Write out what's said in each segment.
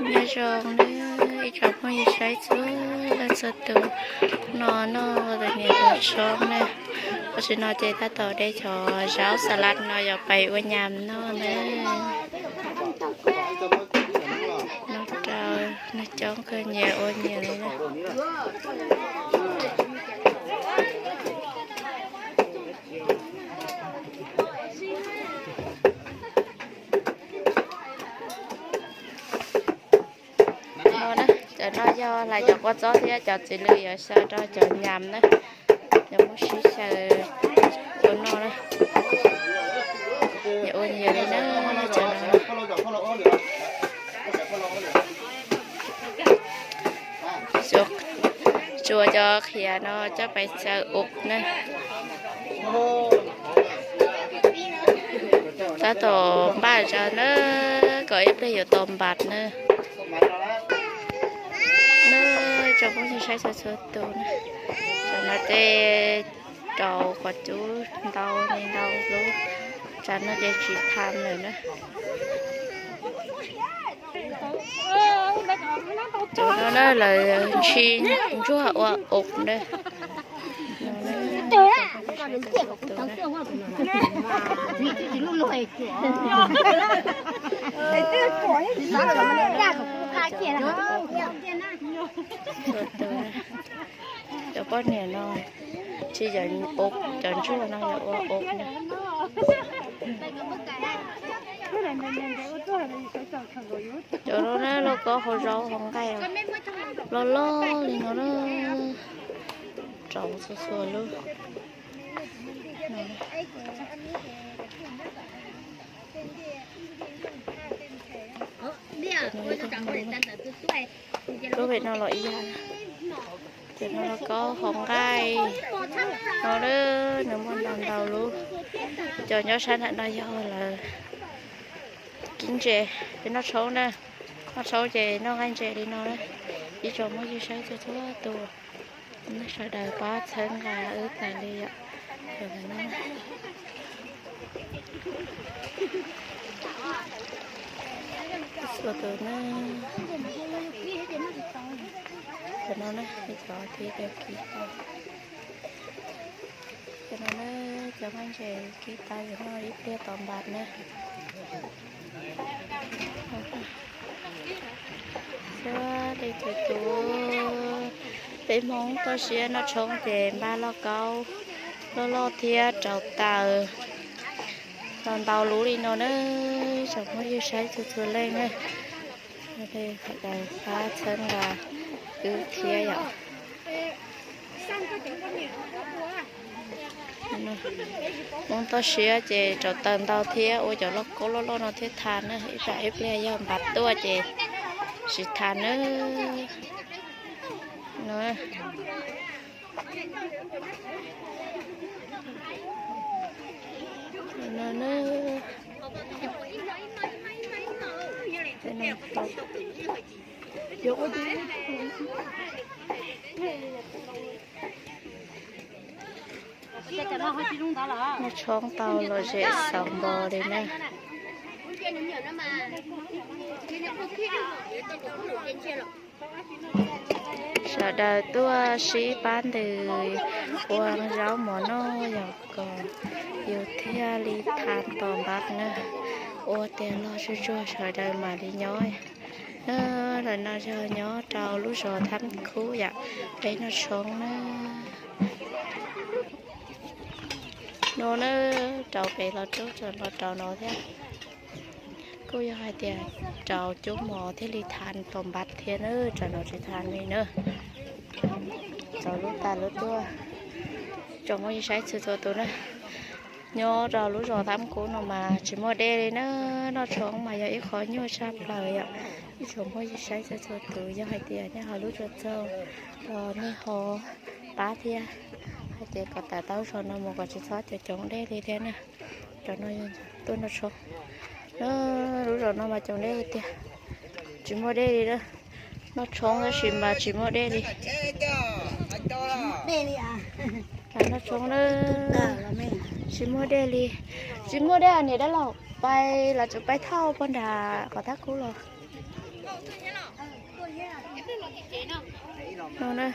Nyob zoo nawb ib tsoom phooj ywg saib txhua leej txhua tus, no noj tus niam tus tshoob na. Tam sim no ces tab tom de cov zaub xas las no yog pais ua nyam noj na. Noj rau noj coob kawg, nyias ua nyias li na. No na, cov no yog hlais cov kua txob thiab cov txiv lws yuav xyaw rau cov nyam na. Yuav muab sib xyaw ua noj na. Yuav ua nyias li na, cov no. Tsuas cov qhiav no coj pais xyaw ua na. Tab tom npaj zog na, kom ib pliag yuav tau npam na. Nawb, tsoom phooj ywg saib txhua txhua tus na, tam no tej rau qhov cub ntau li ntau lub, tsam no ces tsis tham lawm na. Cov no na lawv ntshis ntsuag ua ub na. Cov poj niam no tsis yog ub, cov ntsuag no yog ua ub na. Cov no na lauj kaub hau zaub hau nqaij loj loj li no na, rau txhua txhua lub. Lub pem no los ib yam. Ces no lauj kaub hau nqaij no na, nws muaj ntau ntau lub. Cov nyob sab nram no yog lawv kib ntses, peb noj tshoob na. Noj tshoob ces noj nqaij ntses li no na. Ib tsoom phooj ywg saib txhua txhua tus, nej sawv daws pab txhawb nqa wb tas li yom. Txhua tus na, cov no na, cov kib tau. Cov no na, cov nqaij ntses kib tau, cov no ib pliag tau npam na. Xyov li tus tus, peb Hmoob toj siab noj tshoob ces npaj lauj kaub loj loj thiab rau taws los ntau lub li no na. Tsoom phooj ywg saib txhua txhua leej na, sawv daws pab txhawb nqa wb thiab yom. Hmoob toj siab ces rau taws ntau thiab ua cov lauj kaub loj loj no thiab tha na, ib tsam ib pliag yog npam tuaj ces tsis tha na. Noj tshoob tau lom zem xaus npo li na. Sawv daws tuaj sib pab ntws ua zaub mov noj yom, kom yus thiaj li tha tos npab na. Ua tias loj tsuag tsuag sawv daws mam li nyob. Lawm no yog nyob rau lub zos Thab Khub yom, peb noj tshoob na. No na, rau pem los rau, los rau no thiab. Kuj yog hais tias rau cub mov thiaj li tha tos npab thiab na, tsam no tsis tha li na. Rau lub tas lub tuaj, tsoom phooj ywg saib txhua txhua tus na. Nyob rau lub zos Thab Khub no mas tsis muaj dej li na, noj tshoob mas yog ib qho nyuaj tshaj plaws yom. Ib tsoom phooj ywg saib txhua txhua tus, yog hais tias nej ho lub zos txaus los nej ho pab thiab, hais tias kom tawm tau zos no mus kom tsis txhob cov coob dej li thiab na. Cov no tuaj noj tshoob. Lub zos no mas coob dej tiag, tsis muaj dej li na. Noj tshoob tab sis mas tsis muaj dej li. Noj tshoob na, tsis muaj dej li. Tsis muaj dej niam dab laug, pais los tsuas pais thauj pog nram qhov Thab Khub los. No na.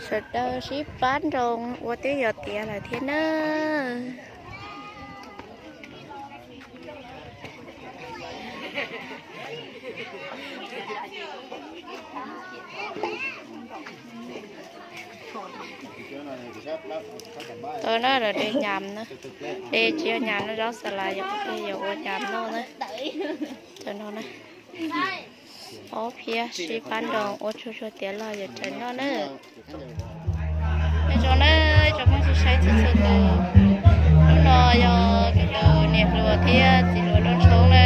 Sawv daws sib pab nroos ua twb yuav tiav lawm thiab na. Tau na, lawv de nyam na. De tsis yog nyam no, zaub xas las yom, ces yuav ua nyam noj na. Tau no na. Ob phiab sib pab nroos ua tsuag tsuag tiav los yuav tsaws noj na. Nyob zoo na, tsoom phooj ywg saib txhua txhua tus. Hnub no yog kuv tus niam hluas thiab txiv hluas Looj Tshoob na.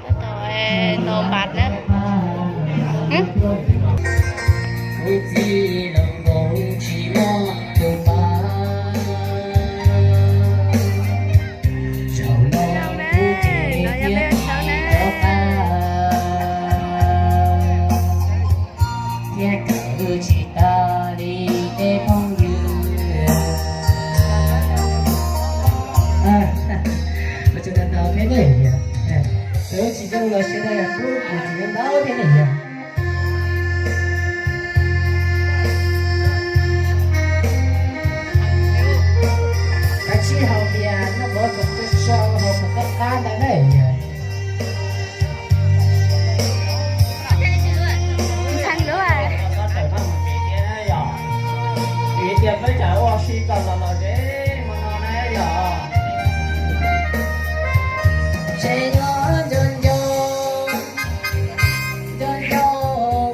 Tab tom ntaus npav na. Kuv txiv laus nkaus tsis muaj tus npav. Zaum no kuv ces no yog peb sawv na, rov qab thiab kawm tsis tas li tej phooj ywg. Ua tsaug ntau ntau thiab ne yog, lawv tsis zoo los sawv daws kuj kuv tsis zoo ntau thiab ne yog. Kav tsij haus tias noj mov kom tso so, haus kom qab qab ntawd na yog. Vim tias peb cov ua si kom los los zeb hmo no na yog. Tseem nyob nco nco, nco nco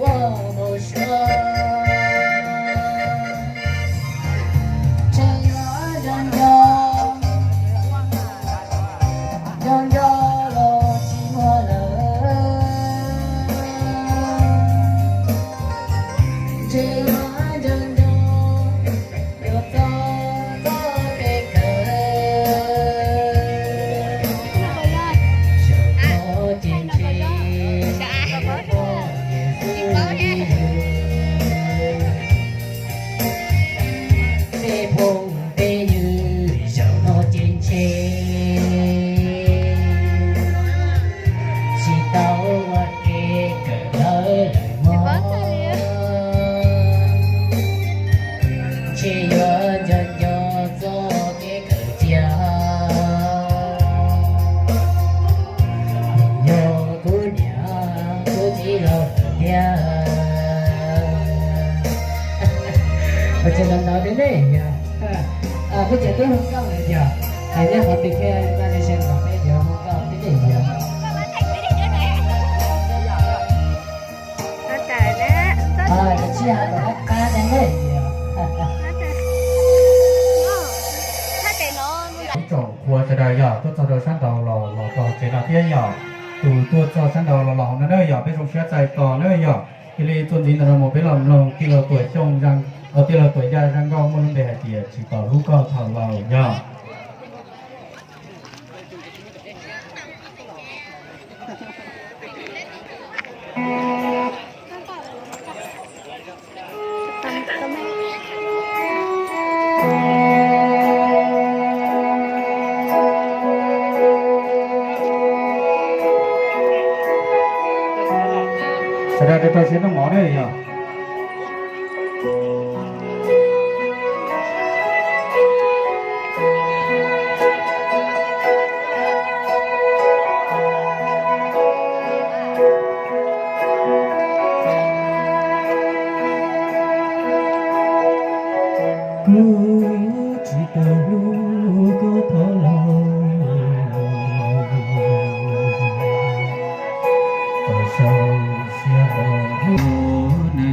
ua npaum suav. Tseem nyob nco nco, nco nco los tsis muaj lawm. Tseem nyob nco nco, yuav txog txoj kev kawm. Zaum no ces ntshe tej phooj tej ywg, zaum no ces ntshe tsis tau ua ke kawm lawv lawm mog. Ntshe yuav nco nco txoj kev kawm cia, yog kuv niam kuv txiv laus thiab. Ua tsaug ntau ntau thiab ne yog. Kuv tseem twb hu nkauj lawm yog, hais nej qhov twg thiaj npaj nej sawv daws peb yuav hu nkauj thiab ne yog. Kav tsij hais kom qab qab thiab ne yog. Ib tsoom qhua sawv daws yog tuaj txog rau sab nraud los los rau hauv tsev no thiab yog, tus tuaj txog sab nraud los los hauv no na yog, peb zoo siab txais tos na yog. Cia li txuas ntxiv ntawm no mus peb los mloog tij laug Tuam Xyooj, tij laug Tuam Yaj zaj nkauj muaj lub npe hais tias Tsis Pom Hlub Koj Thaum Laus yog. Sawv daws rau rau siab noj mov na yog. Kuv tsis tau hlub koj thaum laus, tau sau siab hlo hlub na.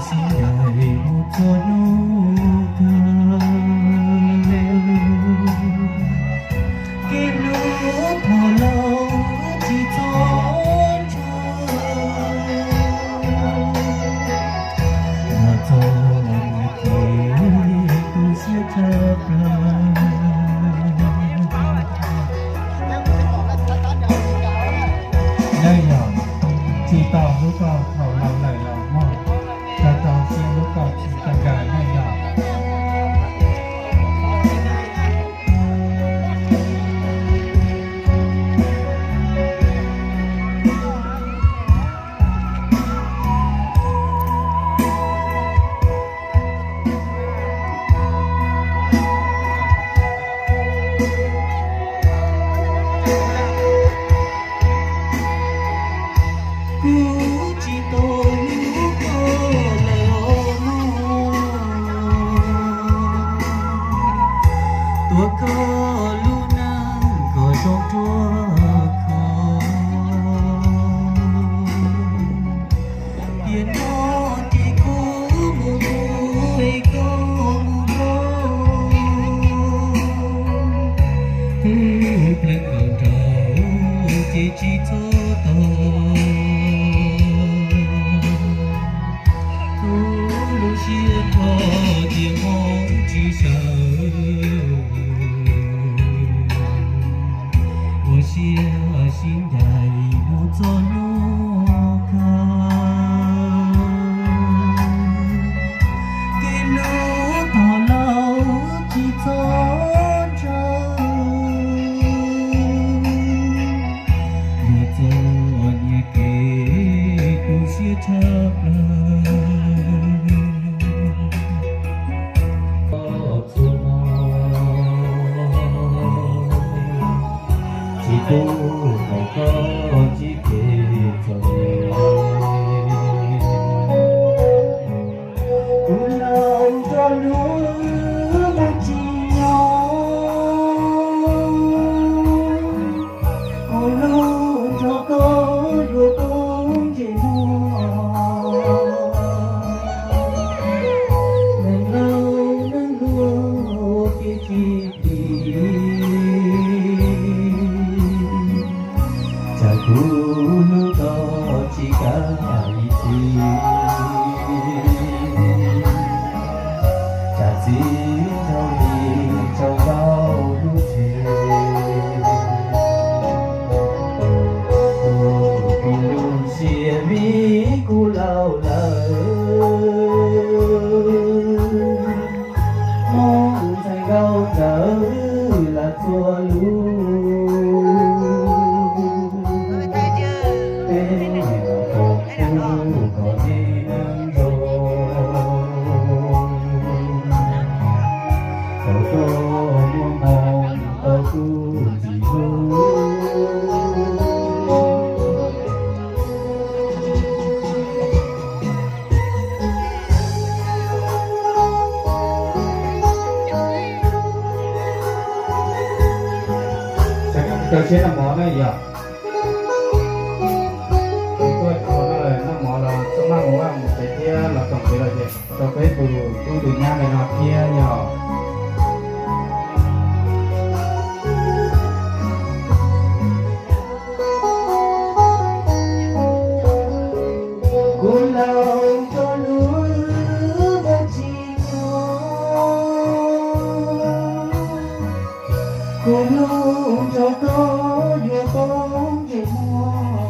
Sib ncaim mus txog hnub kawg, kev hlub thaum laus tsis txhob ntshaw, los txog niam ces tu siab tshaj plaws. Leej yog tsis tau hlub koj thaum laus lawm los mog, rau rau siab hlub koj tsis tau kawg leej yog. Kuv tsis tau hlub koj lawm os mog, tuav koj lub neej kom zoo ruaj khov. Tiam no ces kuv mus kuv es koj mus koj, kuv pleev kom nraug ces tsis txhob tos. Kuv lub siab kho tias hmoov tsis sawv, ua siab sib ncaim mus txog hnub kawg. Kev hlub thaum laus tsis txhob ntshaw, los txog niam ces tu siab tshaj plaws. Txhua hmo tsis pub kom koj ntsib kev txom nyem. Kuv laus nrog lub mus tsis nyob, kuv hlub nrog koj yuav poob ntsej muag. Neeg laus neeg hluas kev tsis plig, tsam kuv hlub koj tsis kav ib txhis, tsam txij dhau li tsaus nkaus lub tsev. Kuv lub siab vim kuv laus lawm, hmoov ntxhais nkauj nkawd lam txhua lub. Peb foom kuv kom nej neej zoo, tau tuaj muaj hmoo tau kuv txiv hlub. Rau siab noj mov na yom. Tuaj tau no lawm noj mov los txhob maj mus vaj mus tsev thiab los txog tsev lawm ces rau peb tus tub tus nyab li no thiab yog. Kuv laus nrog lub mus tsis nyob, kuv hlub nrog koj yuav poob ntsej muag.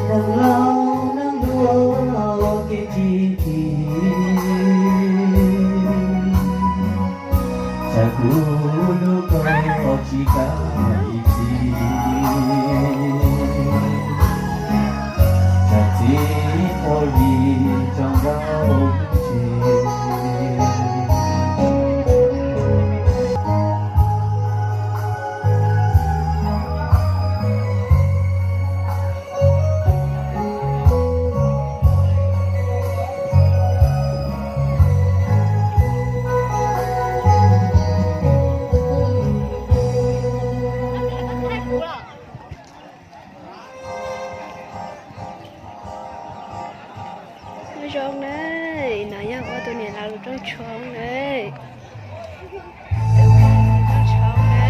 Neeg laus neeg hluas kev tsis plig, tsam kuv hlub koj tsis kav ib txhis, tsam txij dhau li tsaus nkaus lub tsev. Rooj na, no yog ua tus niam laus lub rooj tshoob na. Tus niam laus lub rooj tshoob na.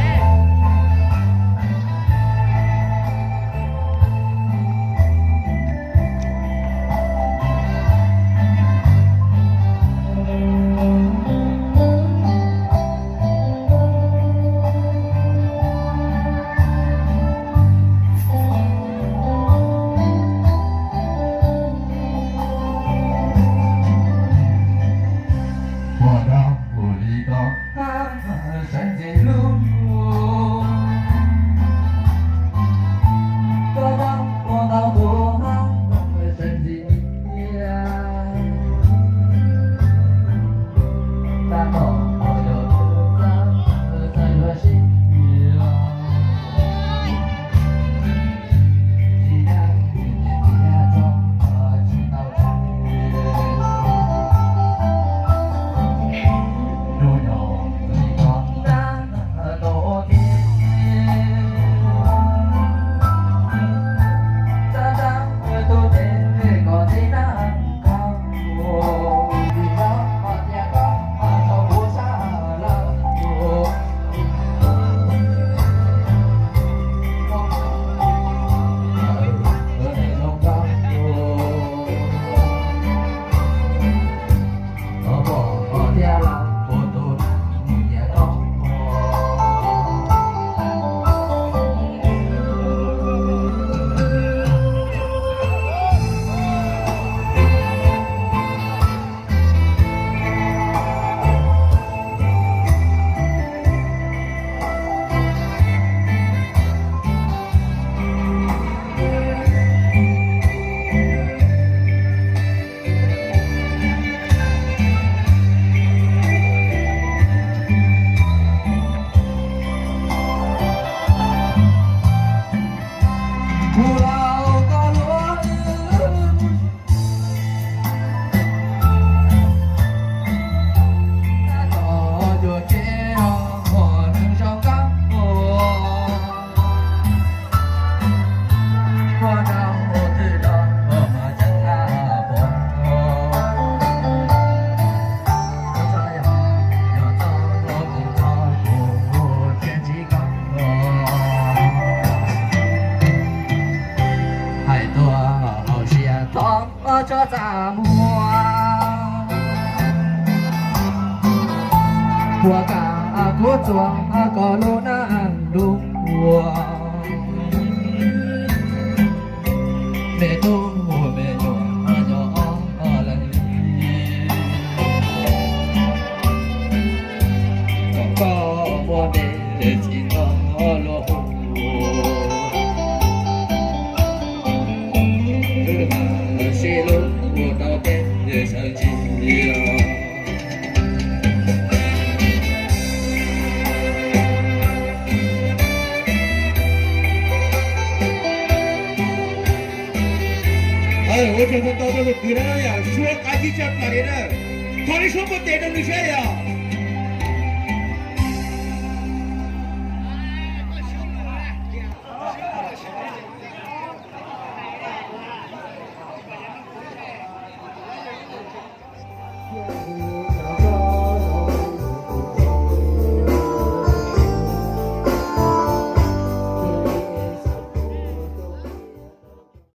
Hais tuaj hauv siab thov tso txaj muag, puas kam kuv txuas koj lub neej dub ua. Me tub me nyuam nyob leej li, kom koj muaj me txiv nto luaj hu. Wb mam sib hlub ua tau peb sawv ntxov. Ua tsaug ntau ntau rau tus kwv na, yam suab qaib tib tsa plas li na. Thov nej suab npuaj tes rau nws saib yom.